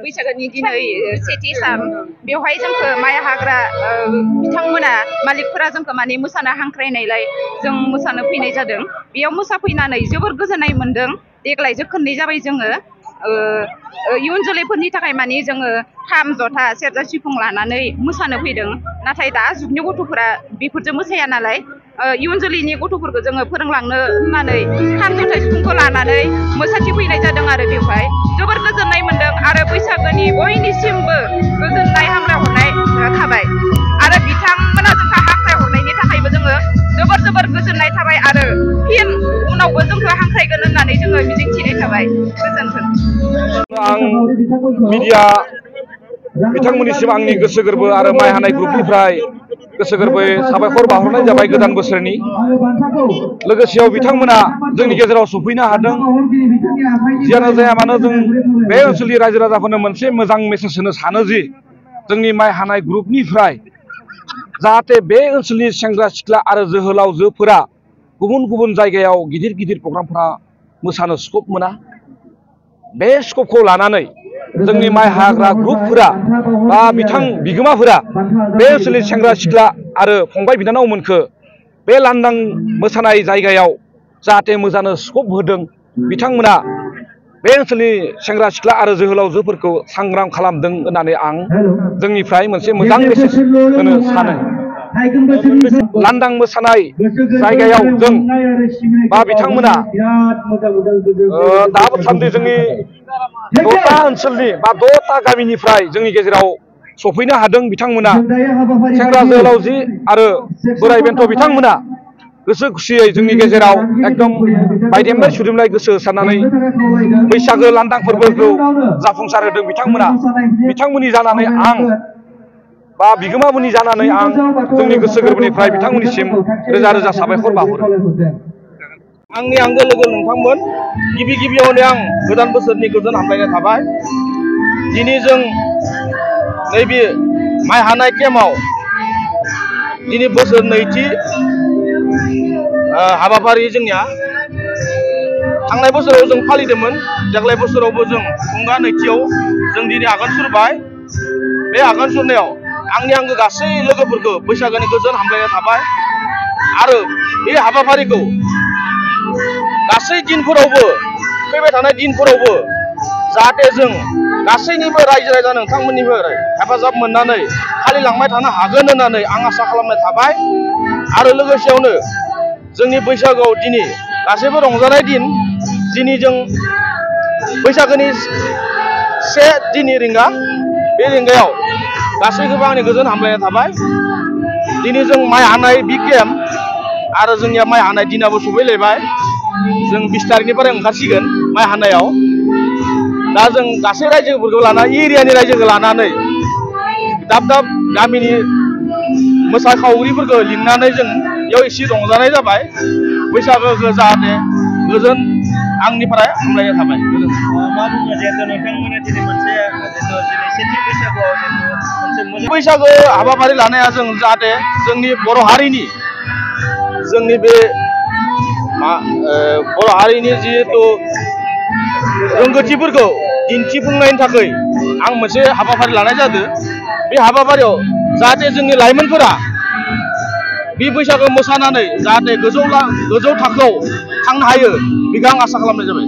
बैसागोनि दिनै सेथि सान बेवहाय जोंखौ माइ हाग्रा बिथांमोना मालिकफोरा जोंखौ माने मोसानो हांख्रायनायलाय जों मोसानो फैनाय जादों। बेयाव मोसाफैनानै जोबोर गोजोननाय मोन्दों। देग्लायसो खननै जाबाय जोङो इयुन जोलैफोरनि थाखाय माने जोङो खाम जथा सेरजा सिफुं लानानै मोसानो फैदों। नाथाय दा जुगनि गथ'फोरा बेफोरजों मोसाया नालाय इयुन जोलैनि गथ'फोरखौ जोङो फोरोंलांनो होननानै खाम जथा सिफुंखौ लानानै मोसाथिफैनाय जादों आरो बेवहाय जोबोर गोजोननाय मोन्दों। आरो बैसागोनि बयनिसिमबो गोजोननाय हामलायहरनाय थाबाय आरो बिथांमोना जोंखौ हांख्रायहरनायनि थाखायबो जोङो जोबोर जोबोर गोजोननाय थाबाय आरो फिन उनावबो जोंखौ हांख्रायगोन होननानै जोङो मिजिंथिनाय थाबाय। गोजोन्थों। आं मिडिया बिथांमोननिसिम आंनि गोसो गोरबो आरो माइ हानाय ग्रुपनिफ्राय गोसो गोरबोयै साबायखर बावहरनाय जाबाय गोदान बोसोरनि। लोगोसेयाव बिथांमोना जोंनि गेजेराव सफैनो हादों। जियानो जाया मानो जों बे ओनसोलनि रायजो राजाफोरनो मोनसे मोजां मेसेज होनो सानो जि जोंनि माइ हानाय ग्रुपनिफ्राय जाहाथे बे ओनसोलनि सेंग्रा सिख्ला आरो जोहोलावजोफोरा गुबुन गुबुन जायगायाव गिदिर गिदिर प्रग्रामफोरा मोसानो स्कप मोना। बे स्कपखौ लानानै जोंनि माइ हाग्रा ग्रुपफोरा बा बिथां बिगोमाफोरा बे ओनसोलनि सेंग्रा सिख्ला आरो फंबाय बिनानावमोनखौ बे लांदां मोसानाय जायगायाव जाहाथे मोजानो स्कप होदों। बिथांमोना बे ओनसोलनि सेंग्रा सिख्ला आरो जोहोलावजोफोरखौ सांग्रां खालामदों होननानै आं जोंनिफ्राय मोनसे मोजां मेसेज होनो सानो। लांदां मोसानाय जायगायाव जों बा बिथांमोना दासान्दि जोंनि 10टा ओनसोलनि बा 10टा गामिनिफ्राय जोंनि गेजेराव सफैनो हादों। बिथांमोना सेंग्रा जोहोलावजो आरो बोराइ बेन्थ' बिथांमोना गोसो खुसियै जोंनि गेजेराव एकदम बायदेमलाय सुदेमलाय गोसो होसारनानै बैसागो लांदां फोरबोखौ जाफुंसार होदों। बिथांमोननि जानानै आं बा बिगोमामोननि जानानै आं जोंनि गोसो गोरबोनिफ्राय बिथांमोननिसिम रोजा रोजा साबायखर बावहरो। आंनि आंगो लोगो नोंथांमोन, गिबि गिबियावनो आं गोदान बोसोरनि गोजोन हामलायनाय थाबाय। दिनै जों नैबे माइ हानाय केम्पआव दिनै बोसोर नैथि हाबाफारि जोंनिया थांनाय बोसोराव जों फालिदोंमोन। देग्लाय बोसोरावबो जों खुंगा नैथियाव जों दिनै आगान सुरबाय। बे आगान सुरनायाव आंनि आंगो गासै लोगोफोरखौ बैसागोनि गोजोन हामलायनाय थाबाय आरो बे हाबाफारिखौ गासै दिनफोरावबो फैबाय थानाय दिनफोरावबो जाहाथे जों गासैनिबो रायजो राजा नोंथांमोननिबो हेफाजाब मोननानै फालिलांबाय थानो हागोन होननानै आं आसा खालामनाय थाबाय। आरो लोगोसेयावनो जोंनि बैसागोआव दिनै गासैबो रंजानाय दिन। दिनै जों बैसागोनि 1 रिंगा बे रिंगायाव गासैखौबो आंनि गोजोन हामलायनाय थाबाय। दिनै जों माइ हानाय बि केम्प आरो जोंनिया माइ हानाय दिनाबो सफैलायबाय। जों 20 तारिखनिफ्राय ओंखारसिगोन माइ हानायाव। दा जों गासै रायजोफोरखौ लानानै एरियानि रायजोखौ लानानै दाब दाब गामिनि मोसाखावरिफोरखौ लिंनानै जों बेयाव एसे रंजानाय जाबाय। बैसागोखौ जाहाथे गोजोन आंनिफ्राय हामलायनाय थाबाय। मा बुङो जिहेतु नोंथांमोना दिनै मोनसे सेथि बैसागोआव मोनसे बैसागो हाबाफारि लानाया जों जाहाथे जोंनि बर' हारिनि जोंनि बे बर' हारिनि जिहेतु रोंगौथिफोरखौ दिन्थिफुंनायनि थाखाय आं मोनसे हाबाफारि लानाय जादों। बे हाबाफारियाव जाहाथे जोंनि लाइमोनफोरा बे बैसागो मोसानानै जाहाथे गोजौ थाखोआव थांनो हायो बेखौ आं आसा खालामनाय जाबाय।